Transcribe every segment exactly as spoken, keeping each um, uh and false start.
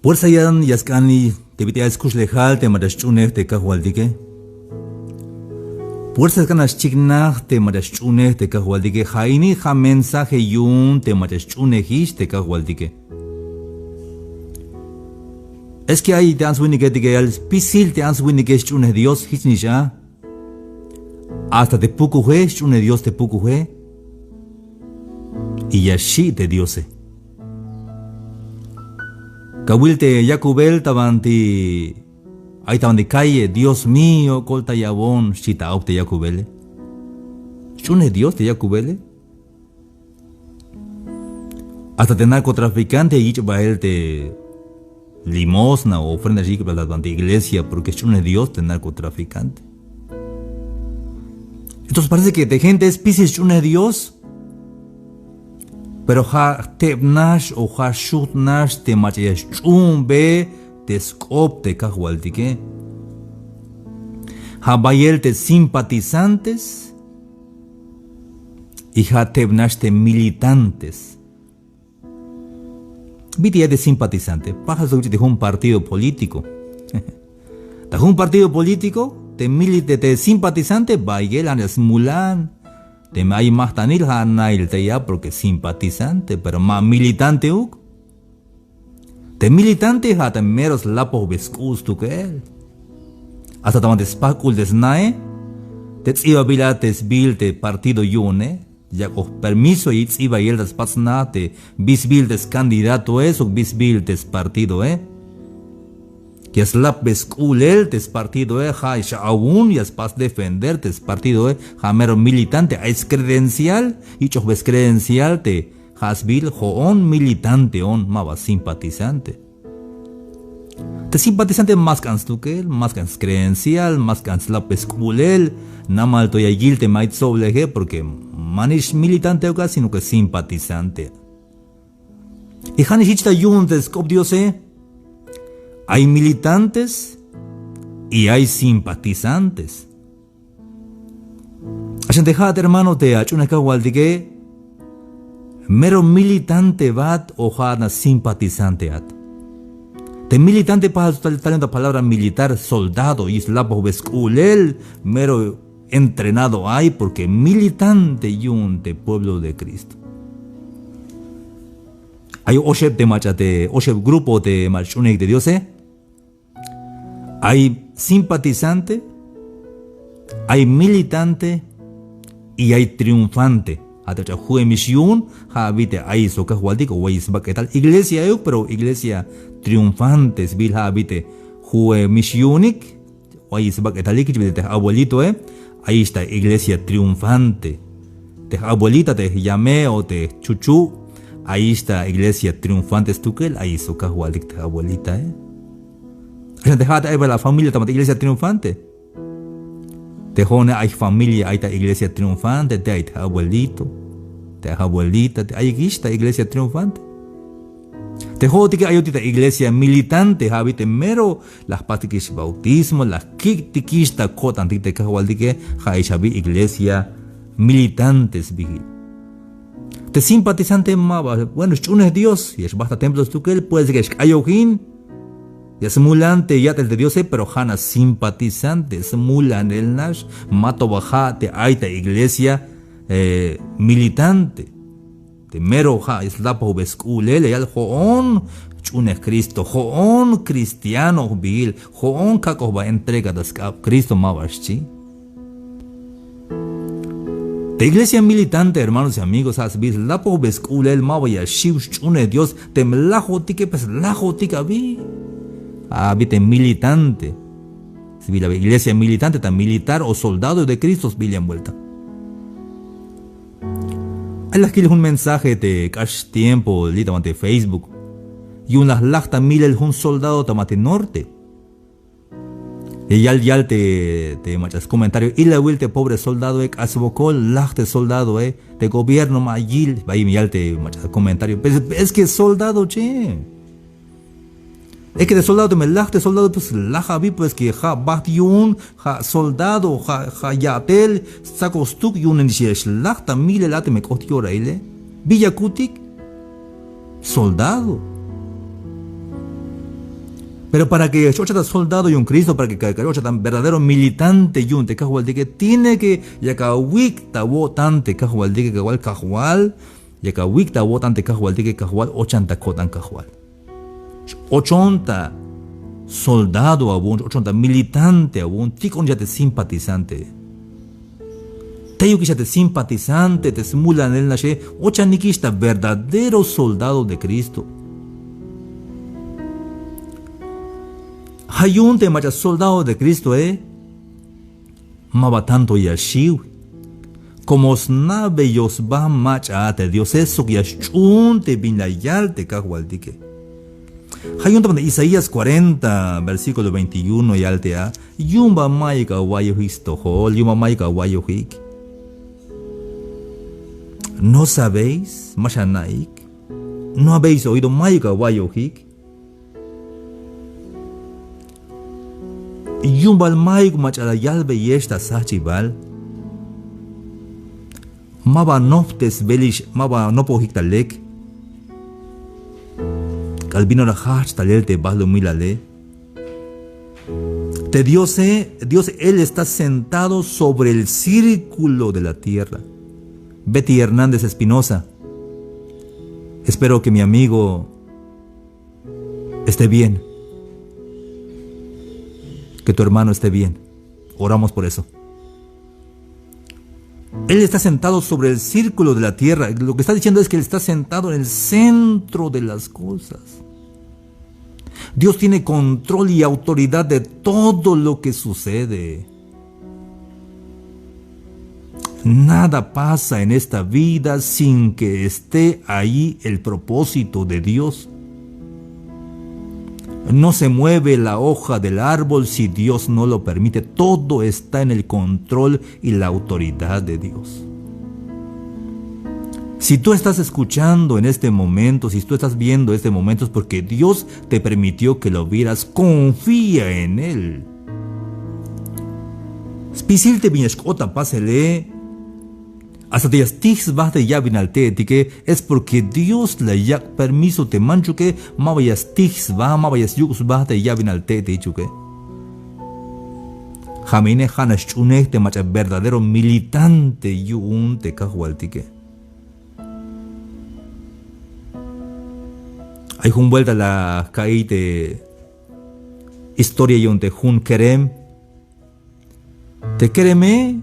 Puersa yan ya sk'an te bit'il ay skuxlejal te mach'a sch'unej te Kajwaltike. Puersa ya sk'an ya xchiknaj te mach'a sch'unej te Kajwaltike. Ja' ini ja' mensaje yu'un te mach'a sch'unejix te Kajwaltike. Es que ay te ants winiketike yal spisil te ants winike sch'unej Dios, jich nix a. Hasta te pukuje, sch'unej Dios te pukuje. Y ya xi' te Diose. Kawil te yakubel ta banti, ay ta banti calle, Dios mío, koltayawon, xchi ta auk te yakubele. Sch'unej Dios te yakubele. Hasta te narcotraficante yich' bael te limosna o ofrenda yich' bael ta banti iglesia porque sch'unej Dios te narcotraficante. Entonces parece que te gente spisil sch'unej Dios, pero ja' jtebnax o ja' xujtnax te mach'a ya xch'uunbe te sk'op te Kajwaltike. Ja' bayel te simpatizantes y ja' tebnax te militantes. Bit'il ya te simpatizante, pajal sok te jun partido político. Ta jun partido político te milite te simpatizante bayel, ja' nax smulan. Teme ay majtanil ja' nail te ya porque simpatizante, pero ma militanteuk. Te militante ja' te mero slapojbe sk'u' stukel. Hasta ta banti spajk'ul te snae, te ts'ibabil a te sbiil te partido yu'une, yak'oj permiso y ts'ibayel ta spat sna te bi sbiil te scandidatoe sok bi sbiil te spartidoe. Ya slapbe sk'u'lel te spartidoe, ja' xa'awun ya spas defender te spartidoe, ja' mero militante, ay scredencial, yich'ojbe scredencial te ja' sbiil jo'on militanteon, maba simpatizante. Te simpatizante ma sk'an stukel, ma sk'an scredencial, ma sk'an slapbe sk'u'lel, namal to ya yil teme ay tsobleje, porque manix militanteuk a, sino que simpatizante. Y ja' nix jich ta yu'un te sk'op Diose, ay militantes y ay simpatizantes. Axan te ja'at hermano te ach'unej Kajwaltike, mero militante bat o ja'at nax simpatizante at. Te militante pajal tal, tal ta palabra militar, soldado, y slapojbe sk'u'lel, mero entrenado ay, porque militante yu'un te pueblo de Cristo. Ay oxeb te mach'a te oxeb grupo te mach'a ch'unej te Diose. Ay simpatizante, ay militante y ay triunfante. Ja' te mach'a ju'emix yu'un, ja' abi te ay sok Kajwaltik o way sbak'etal iglesia euk, pero iglesia triunfante sbiil, ja' abi te ju'emix yu'unik. Ay sbak'etalik jich bit'il te abuelitoe, ayix ta iglesia triunfante. Te abuelita te yame o te chuchu', ayix ta iglesia triunfante stukel, ay sok Kajwaltik te abuelitae. Axan te ja'at ay bal a familia ta banti iglesia triunfante. Te jo'one ay familia ay ta iglesia triunfante, te ay te abuelito, te abuelita, te ayikix ta iglesia triunfante. Te jo'otike ayotik ta iglesia militante, ja' abi te mero la jpastikix bautismo, la jkik'tikix ta ko'tantik te Kajwaltike, ja'ix abi iglesia militante sbiil. Te simpatizante maba, bueno, xch'unej Dios, ya xbajt ta templo stukel, puede ser que ya xk'ayojin, ya smulan te ya'tel te Diose, pero ja' nax simpatizante, smulanel nax, ma to ba ja' te ay ta iglesia, eh, militante. Te mero ja' slapojbe sk'u'lel, ya yal jo'on jch'unej Cristo, jo'on cristiano jbiil, jo'on kak'oj ba entrega ta sk'ab Cristo, maba xchi. Te iglesia militante, hermanos y amigos, ja' sbiil slapojbe sk'u'lel, maba ya xiw xch'unej Dios, teme lajotike, pues lajotik abi. Abi te militante. Sbiil abi iglesia militante, ta militar o soldado de Cristo sbiil yan buelta. Ay la jkil jun mensaje te k'ax tiempo li' ta banti Facebook. Yu'un la jlaj ta milel jun soldado ta banti norte. Ya yal, yal te, te mach'a scomentario, ilawil te pobre soldadoe, k'ax swokol, laj te soldadoe, te gobierno ma yil, bay yal te mach'a comentario. Pues, es que soldado che. Es que te soldado teme laj te soldado, pues laj abi, pues que ja' bajt yu'un, ja' soldado, ja', ja' ya'tel, stsakoj stuk, yu'un nix ya xlaj ta milel a teme k'ot yoraile. Bi yakutik? Soldado. Pero para que ya x-ochat ta soldado yu'un Cristo, para que ya x-ochat ta verdadero militante yu'un te Kajwaltike, tiene que yak awik' ta awo'tan te Kajwaltike, kajwal, kajwal, yak awik' ta awo'tan te Kajwaltike, kajwal, ochan ta ko'tan kajwal. X-ochon ta soldado awu'un, x-ochon ta militante awu'un, tik'on ya te simpatizante. Teyukix a te simpatizante, te smulanel naxe, ochanikix ta verdadero soldado de Cristo. Ja' yu'un te mach'a soldado de Cristoe, maba tanto ya xiw. Como sna'beyo sba mach'a a te Diose sok ya xch'uun te bin la yal te Kajwaltike. Ja' yu'un ta banti Isaías cuarenta, versículo veintiuno yal te a: Yu'un ba mayuk awa'iyojik stojol, yu'un ba mayuk awa'iyojik. ¿No sabéis? ¿Ma xana'ik? ¿No habéis oído? ¿Mayuk awa'iyojik? Yu'un bal mayuk mach'a la yalbeyex ta sjajchibal. Maba noptesbelix, maba nopojik ta lek. K'al bin ora jajch talel te balumilale. Te Diose, Dios, él está sentado sobre el círculo de la tierra. Betty Hernández Espinosa. Espero que mi amigo esté bien. Que tu hermano esté bien. Oramos por eso. Él está sentado sobre el círculo de la tierra. Lo que está diciendo es que él está sentado en el centro de las cosas. Dios tiene control y autoridad de todo lo que sucede. Nada pasa en esta vida sin que esté ahí el propósito de Dios. No se mueve la hoja del árbol si Dios no lo permite. Todo está en el control y la autoridad de Dios. Si tú estás escuchando en este momento, si tú estás viendo este momento, es porque Dios te permitió que lo vieras. Confía en Él. Spisil te bin ya xk'ot ta pasele, hasta te ya stij sba te yabinal te'etike, es porque Dios la yak' permiso te manchuke, maba ya stij sba, maba ya syuk' sba te yabinal te'et te jichuke. Ja' me ine, ja' nax xch'unej te mach'a verdadero militante yu'un te Kajwaltike. Ay jun vuelta la jka'iy te historia yu'un te jun kerem. Te kereme,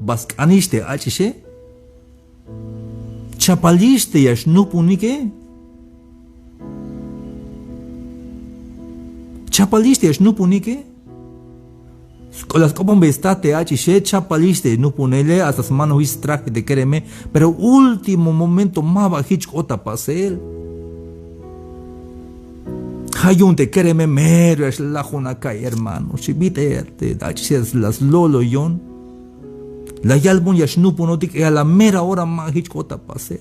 ba sk'anix te ach'ixe. Chapalix te ya xnujpunike. Chapalix te ya xnujpunike. Sk'o-, la sk'oponbey sta te ach'ixe, chapalix te nujpunele, hasta smanojix straje te kereme, pero último momento maba jich k'ot ta pasel. Ja' yu'un te kereme mero ya xlajon aka'iy, hermano, xchi, bit'il te ach'ixe la slo'loyon. La yalbon ya xnujpunotik, y a la mera hora ma jich k'ot ta pasel.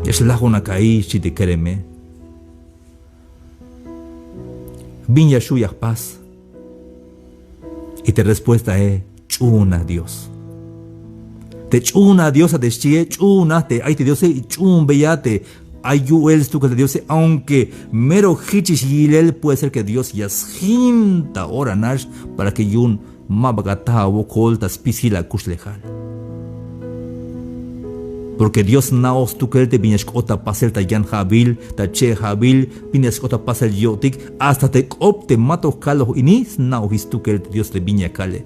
Ya xlajon aka'iy, xchi te kereme. Bin ya xju' ya jpas. Y te respuestae, ch'uunaj Dios. Te ch'uunaj Dios a te xchie, ch'uunaj te ay te Diose, y ch'uunbeya te ay yu'el stukel te Diose, aunque mero jichix yilel, puede ser que Dios ya sjin ta ora nax para que yu'un maba ka ta awokol ta spisil akuxlejal. Porque Dios sna'oj stukel te bin ya xk'ot ta pasel ta yan ja'bil, ta che' ja'bil, bin ya xk'ot ta pasel yo'tik, hasta te k'op te mato kaloj ini, sna'ojix stukel te Dios te bin ya kale.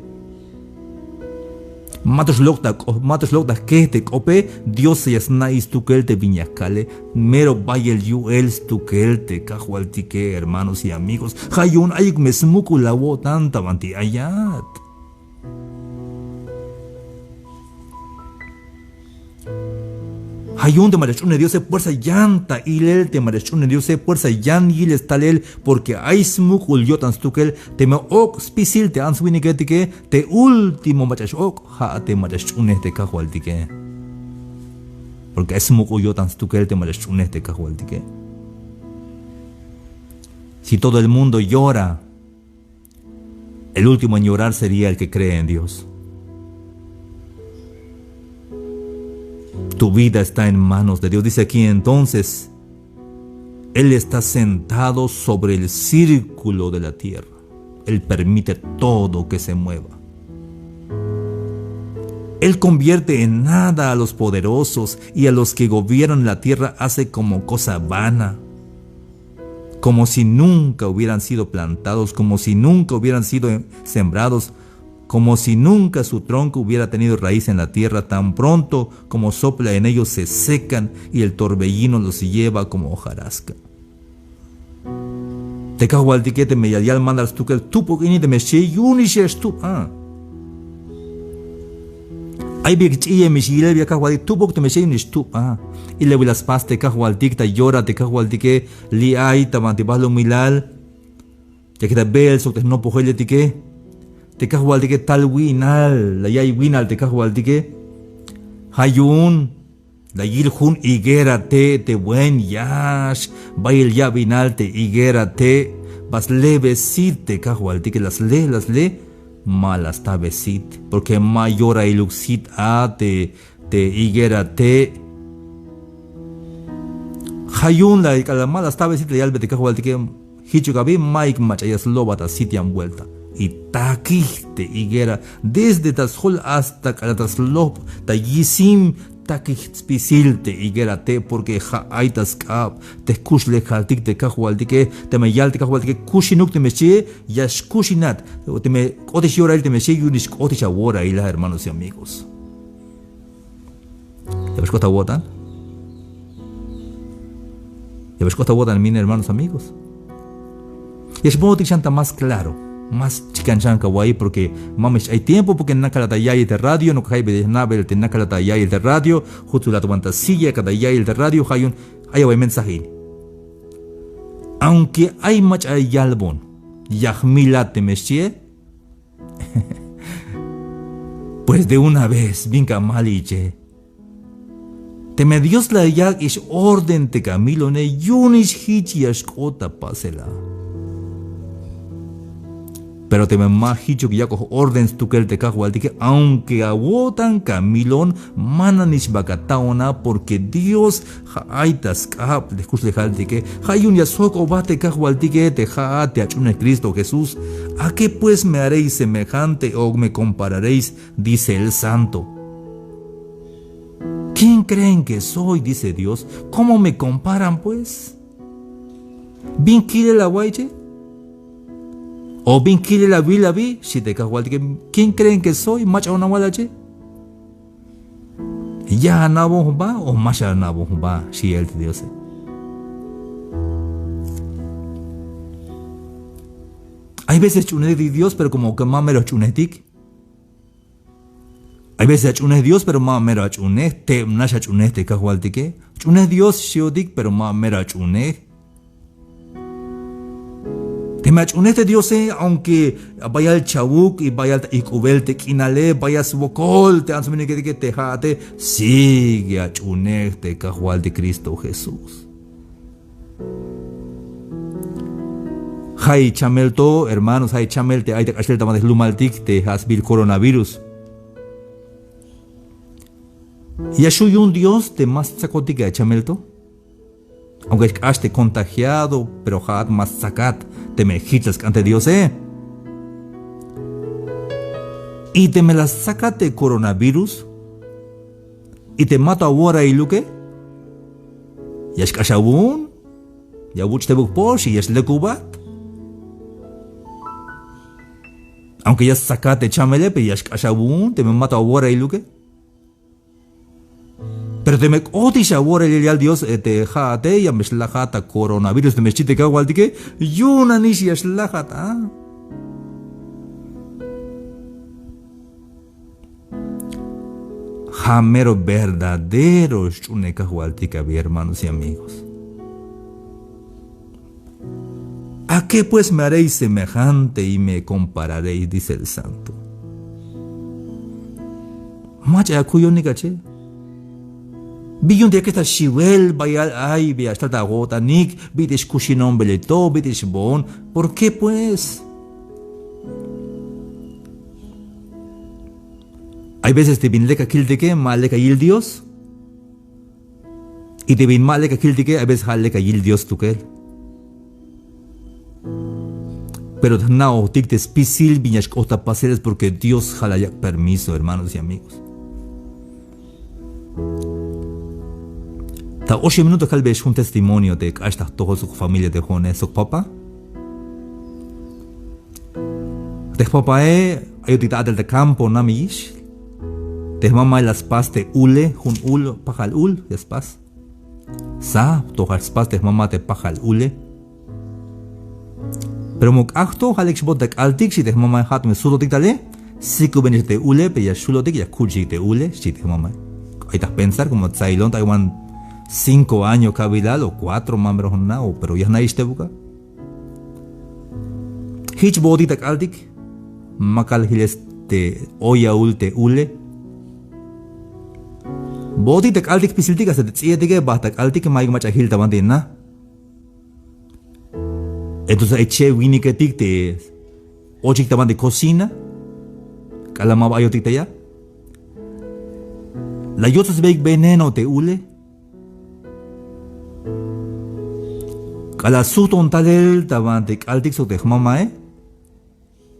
Mato xlok' ta k'o-, mato xlok' ta jkej te k'ope, Dios ya sna'ix stukel te bin ya kale. Mero bayel yu'el stukel te Kajwaltike, hermanos y amigos. Ja' yu'un ayuk me smuk'ul awo'tan ta banti ayat. Ja' yu'un te mach'a sch'uunej Diose, fuerza yan ta ilel te mach'a sch'uunej Diose, fuerza yan yilel stalel, porque ay smuk'ul yo'tan stukel. Teme ok' spisil te ants winiketike, te último mach'a x-ok', ja' te mach'a sch'uunej te Kajwaltike. Porque ay smuk'ul yo'tan stukel te mach'a sch'uunej te Kajwaltike. Si todo el mundo llora, el último en llorar sería el que cree en Dios. Tu vida está en manos de Dios. Dice aquí entonces, Él está sentado sobre el círculo de la tierra. Él permite todo que se mueva. Él convierte en nada a los poderosos y a los que gobiernan la tierra hace como cosa vana, como si nunca hubieran sido plantados, como si nunca hubieran sido sembrados, como si nunca su tronco hubiera tenido raíz en la tierra. Tan pronto como sopla en ellos, se secan y el torbellino los lleva como hojarasca. Te Kajwaltike teme ya yal mandar stukel tupuk ini teme xchi yu'unix ya xtub a. Ay bi ch'iyemix yilel ya Kajwaltik tupuk teme xchi yu'unix tub a. Ilawil la spas te Kajwaltik, ta yora te Kajwaltike li' ay ta banti balumilal. Yakik ta beel sok te jnopojeletike. Te Kajwaltike tal wi'nal la ya'iy wi'nal te Kajwaltike. Ja' yu'un la yil jun higuera te' te buen yax bayel ya'binal te higuera te'. Ba sle be sit te Kajwaltike, la sle la sle. Ma la sta be sit porque ma yorailuk sit a te te higuera te'. Ja' yu'un la k'alal ma la sta be sit la yalbe te Kajwaltike, jichuk abi mayuk mach'a ya slobat a sit yan vuelta. Y takij te higuera desde ta sjol hasta k'alal ta slob ta yisim, takij spisil te higuera te' porque ja' ay ta sk'ab te jkuxlejaltik te Kajwaltike. Teme yal te Kajwaltike kuxinuk teme xchi ya xkuxinat. Teme k'otix yorail teme xchi yu'unix k'otix aworaila, hermanos y amigos. Ya ba xk'ot awo'tan. Ya ba xk'ot awo'tan, min hermanos, amigos. Ya xbootik xan ta más claro, más chikan xan kawa'iy porque ma me xch'ay tiempo porque nakalata ya'iyel te radio, no ka jaybe jnabel te nakalata ya'iyel te radio. Jutsulat wan ta silla kata ya'iyel te radio. Ja' yu'un ay awa'iy mensaje ini. Aunque ay mach'a yalbon ya jmilat teme xchie, pues de una vez bin ka maliche. Teme Dios la yak'ix orden te ka milone, yu'unix jich ya xk'ot ta pasel a. Pero teme ma jichuk yak'oj orden stukel te Kajwaltike, aunque awo'tan ka milon, ma nanix ba ka ta'on a porque Dios ja' ay ta sk'ab te jkuxlejaltike. Ja' yu'un ya sjok'obat te Kajwaltike te ja'at te ach'unej Cristo Jesús. ¿A qué pues me haréis semejante o me compararéis? Dice el santo. ¿Quién creen que soy? Dice Dios. ¿Cómo me comparan pues? ¿Bin kilel awa'iche? ¿O bin kilel awil abi? Xchi te Kajwaltike. ¿Quién creen que soy? ¿Mach'a on awal ache? ¿Ya ana'bon jba o ma xana'bon jba? Xi el te Diose. Hay veces jch'uunejtik Dios pero como que ma mero jch'uunejtik. Hay veces ach'uunej Dios pero ma mero ach'uunej. Tebnax ach'uunej te Kajwaltike. Jch'uunej Dios xiotik pero ma mero ach'uunej. Teme ach'uunej te Diose, aunque bayal chawuk y bayal ta ijk'ubel te k'inale, bayal swokol te ants winiketike, te ja'ate sigue ach'uunej te Kajwaltik Cristo Jesús. Ja'i chamel to, hermanos, ja'i chamel te ay ta k'axel ta banti jlumaltik te ja' sbiil coronavirus. Ya xju' yu'un Dios te ma stsakotik a chamel to. Aunque xk'ax te contagiado, pero ja'at ma stsakat teme jich la sk'an te Diose. Y teme la stsakat te coronavirus, y te mato aworailuke, ya xk'ax awu'un, ya awuch' tebuk pox y ya xlekubat. Aunque ya stsakat te chamele, pero ya xk'ax awu'un teme mato aworailuke. Pero teme k'otix aworailel yal Dios, eh, te ja'ate ya me xlajat ta coronavirus teme xchi te Kajwaltike, yu'un nanix ya xlajat a. Ja' mero verdadero xch'uunej Kajwaltik abi, hermanos y amigos. ¿A qué pues me haréis semejante y me compararéis? Dice el santo. Mach'a ya kuyonik a che. Bi yu'un te yakix ta xiwel, bayal ay, bi ya xtal ta awo'tanik, bit'il xkuxinon bele to, bit'il xboon. ¿Por qué pues? Hay veces te bin lek a kiltike ma lek a yil Dios. Y te bin ma lek a kiltike, a veces ja' lek a yil Dios stukel. Pero te jna'ojtik te spisil bin ya xk'ot ta pasel es porque Dios ja' la yak' permiso, hermanos y amigos. Ta oxeb minuto kalbeyex jun testimonio te k'ax ta jtojol sok familia te jo'one, sok papá. Te jpapae ayotik ta a'tel ta campo namix. Te jmamae la spas te ule, jun ul, pajal ul ya spas. Sa, to ja' spas te jmama te pajal ule. Pero mu k'ajto, ja' lek xbot ta k'altik, xchi te jmamae, ja' to me sujtotik tale, sikubenix te ule, pero ya xjulotik, ya kuch'ik te ule, xchi te jmamae. Ay ta jpensar, como tsailon ta ay wan cinco año kabilal o cuatro, ma mero jna' o, pero ya jna'ix te buka. Jich bootik ta k'altik, makal jiles te oyaul te ule. Bootik ta k'altik spisiltik, hasta te ts'iyetike bajt ta k'altik, mayuk mach'a jil ta banti na. Entonces ay che' winiketik te ochik ta banti cocina, k'alal ma ba ayotik ta ya'. La yotsesbeyik veneno te ule. K'alal sujton talel ta banti k'altik sok te jmamae,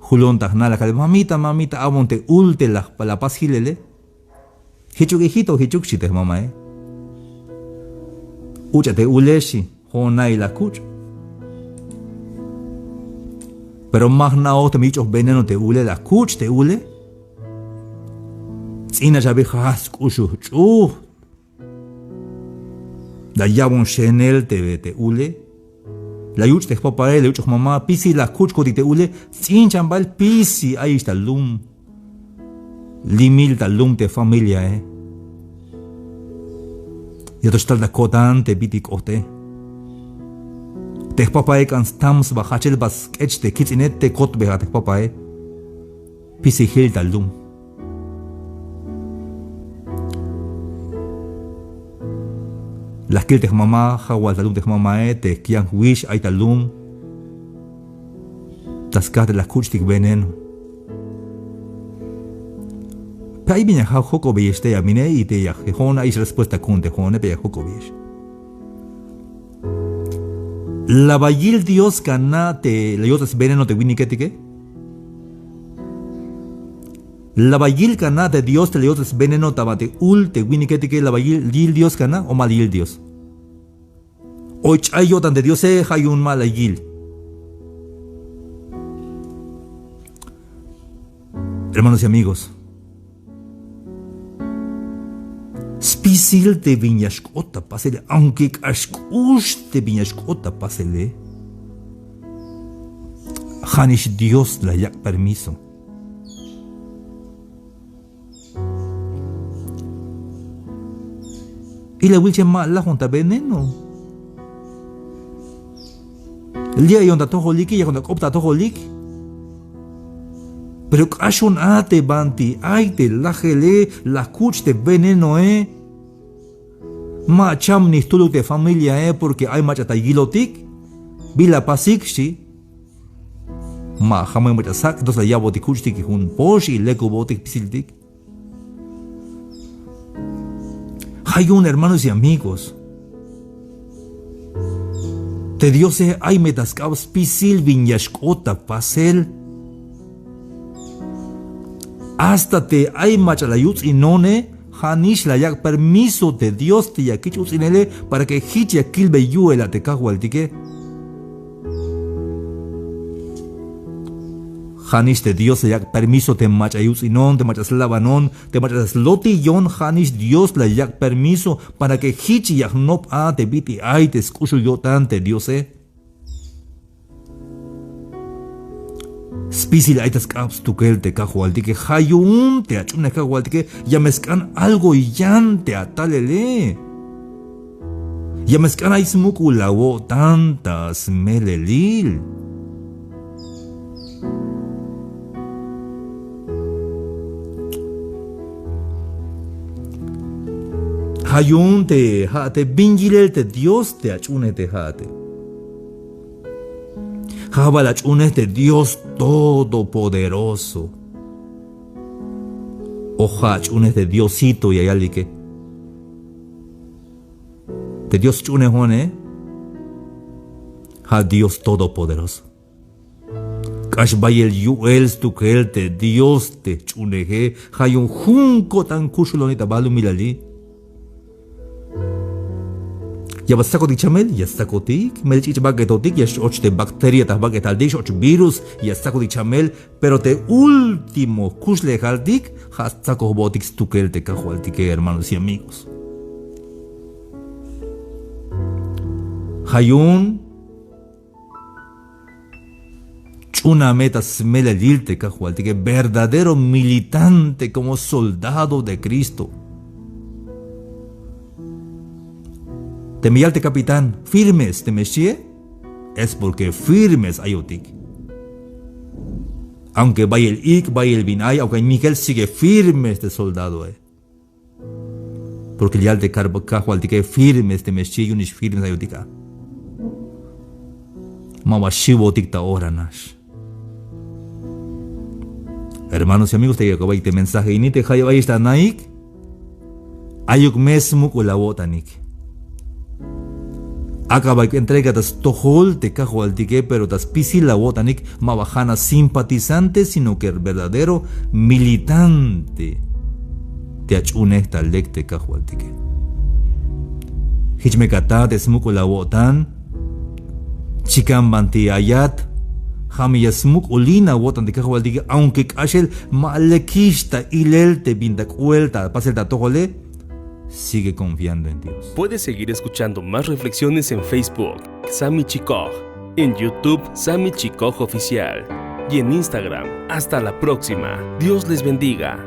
julon ta jna' la kalbe: "Mamita, mamita, abon te ul te la, la pas jilele." "Jichuk, hijito, jichuk", xchi te jmamae. Uch'a te ule, xchi, jo'on nail la kuch'. Pero ma jna'oj teme yich'oj veneno te ule, la kuch' te ule. Ts'in nax abi, ja' sk'uxuj ch'uj. La yabon xenel te, te ule. La yuch' te jpapae, la yuch' jmama, pisil la kuch'kotik te ule, ts'in chambal pisil ayix ta lum. Limil ta lum te familiae. Ya to xtal ta ko'tan te bit'il k'ot te. Te jpapae k'an stam sba jajchel, ba sk'ech te kits'ine, te kotbejat te jpapae. Pisil jil ta lum. La kil te jmama, ja' wal ta lum te jmamae, te kiyan jwix ay ta lum. Ta skaj te la kuch'tik veneno. Pe ay bin ya jok'obeyex te ya mine, y te ya jo'on ayix respuesta ku'un te jo'one, pe ya jok'obeyex. ¿La ba yil Dios ka na' te la yots'es veneno te winiketike? ¿La ba yil ka na' te Dios te la yots'es veneno ta banti ul te winiketike? ¿La ba yil, yil Dios ka na' o ma la yil Dios? O ch'ay yo'tan te Diose, ja' yu'un ma la yil. Hermanos y amigos, spisil te bin ya xk'ot ta pasele, aunque k'ax k'ux te bin ya xk'ot ta pasele, ja'nix Dios la yak' permiso. Ilawil che ma lajon ta veneno. Li' ayon ta tojolik, yakon ta k'op ta tojolik. Pero k'axon a te banti ay te lajele, la kuch' te venenoe. Ma chamni jtuluk te familiae porque ay mach'a ta yilotik. Bila pasik, xchi. Ma ja'mon mach'a sak', entonces la yabotik kuch'tik jun pox y lekubotik pisiltik. Ja' yu'un, hermanos y amigos, te Diose ay me ta sk'ab spisil bin ya xk'ot ta pasel. Hasta te ay mach'a la yuts'inone, ja'nix la yak' permiso te Dios te ya kich' uts'inele para que jich ya kilbey yu'el a te Kajwaltike. Ja'nix te Dios la yak' permiso te mach'a yuts'inon, te mach'a slabanon, te mach'a slotiyon, ja'nix Dios la yak' permiso para que jich ya jnop a te bit'il ay te sk'uxul yo'tan te Diose. Spisil ay ta sk'ab stukel te Kajwaltike, ja' yu'un te ach'unej Kajwaltike ya me sk'an algo yan te atalele. Ya me sk'an ay smuk'ul awo'tan ta smelelil. Ja' yu'un te ja'ate bin yilel te Dios te ach'unej te ja'ate. Ja' bal ach'unej te Dios todopoderoso. O ja' ach'unej te Diosito ya yalike. Te Dios jch'uunejone ja' Dios todopoderoso. K'ax bayel yu'el stukel te Dios te jch'uuneje. Ja' yu'un jun ko'tan kuxulonik ta balumilali. Ya bal stsakotik chamel, ya stsakotik. Melel ch'ich' bak'etotik, ya x-och te bacteria ta jbak'etaltik, x-och virus, ya stsakotik chamel. Pero te último jkuxlejaltik ja' stsakojbotik stukel te Kajwaltike, hermanos y amigos. Ja' yu'un ch'una me ta smelelil te Kajwaltike, verdadero militante, como soldado de Cristo. Teme yal te capitán: "Firmes", teme xchie, es porque firmes ayotik. Aunque bayel ik', bayel bin ay, aunque ay nijel, sigue firmes te soldadoe. Porque yal te Kajwaltike: "Firmes", teme xchie, yu'unix firmes ayotik a. Ma ba xiwotik ta ora nax. Hermanos y amigos, te yak'obayik te mensaje ini, te jayeb ayex ta anaik, ayuk me smuk'ul awo'tanik. Ak'a bayuk entrega ta stojol te Kajwaltike, pero ta spisil awo'tanik ma ba ja'nax simpatizante, sino que verdadero militante te ach'uunej ta lek te Kajwaltike. Jich me ka ata te smuk'ul awo'tan, chikan banti ayat, ja' me ya smuk'ulin awo'tan te Kajwaltike, aunque k'axel ma lekix ta ilel te bin ta k'uel ta pasel ta atojole, sigue confiando en Dios. Puedes seguir escuchando más reflexiones en Facebook, Sami Chikoj, en YouTube, Sami Chikoj Oficial, y en Instagram. Hasta la próxima. Dios les bendiga.